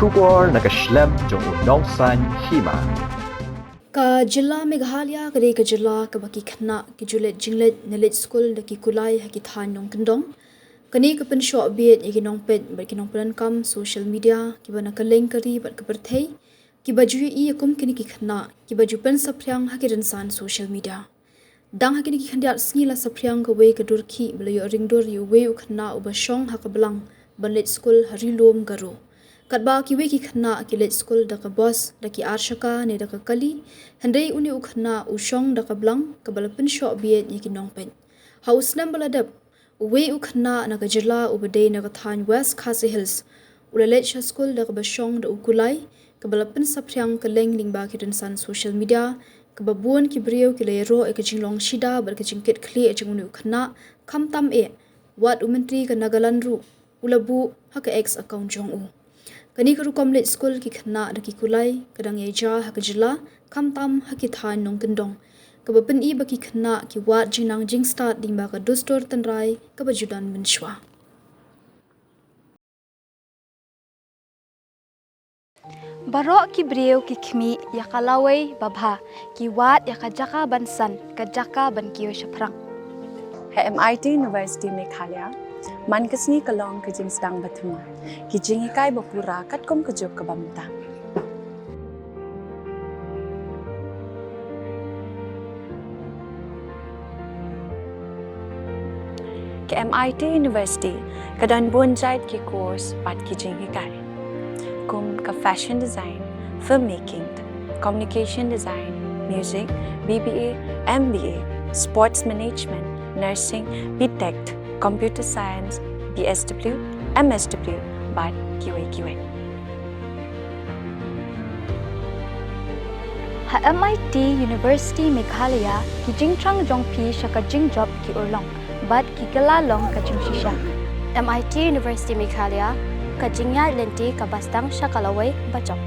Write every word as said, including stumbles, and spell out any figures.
Khubor na ka shlem jong u nongsaiñ hima. Ka jylla Meghalaya ka dei ka jylla kaba ki khynnah ki ju leit jingleit ne leit skul da ki kulai ha ki thaiñ nongkyndong. Kane ka pynshoh bieit ïa ki nongpeit bad ki nongpyndonkam social media kiba na kylleng ka ri bad ka pyrthei, kiba ju ïohi ïa kum kine ki khynnah kiba ju pynsaphriang ha ki rynsan social media. Dang ha kine ki khyndiat sngi la saphriang kawei ka dur khih ba la ïoh ring dur ïa uwei u khynnah uba shong ha ka blang ban leit skul ha Ri Lum Garo. Katba kiwei ki khynnah ki leit skul da ka bos, da ki ar shaka ne da ka kali, hynrei une u khynnah u shong da ka blang, kaba la pynshoh bieit ïa ki nongpeit. Ha u snem ba la dep, uwei u khynnah na ka jylla uba dei na ka thaiñ West Khasi Hills u la leit sha skul da kaba shong da u kulai, kaba la pynsaphriang kylleng lyngba ki rynsan social media, kaba bun ki briew ki la ïaroh ïa ka jinglong shida bad ka jingkitkhlieh jong une u khynnah, khamtam eh wat u Myntri ka Nagaland ruh u la buh ha ka X account jong u. Kane ka rukom leit skul ki khynnah da ki kulai ka dang ïaid ha ka jylla, khamtam ha ki thaiñ nongkyndong, kaba pyni ba ki khynnah ki wad jingnang jingstad lyngba ka dustur tynrai kaba ju don mynshuwa. Baroh ki briew ki khmih ïa ka lawei babha, ki wad ïa ka jaka ban san, ka jaka ban kiew shaphrang. Ha M I T University Meghalaya, man ka sngi ka long ka jingsdang bathymmai, ki jinghikai bapura katkum ka juk kaba mynta. Ka M I T University ka don bun jait ki course bad ki jinghikai, kum ka fashion design, filmmaking, communication design, music, B B A, M B A, sports management, nursing, B Tech, computer science, B S W, M S W, bad kiwei kiwei. Ha M I T University Meghalaya, ki jingthrang jong phi sha ka jingjop ki urlong bad ki kylla long ka jingshisha. M I T University Meghalaya, ka jingïaid lynti kaba sdang sha ka lawei bajop.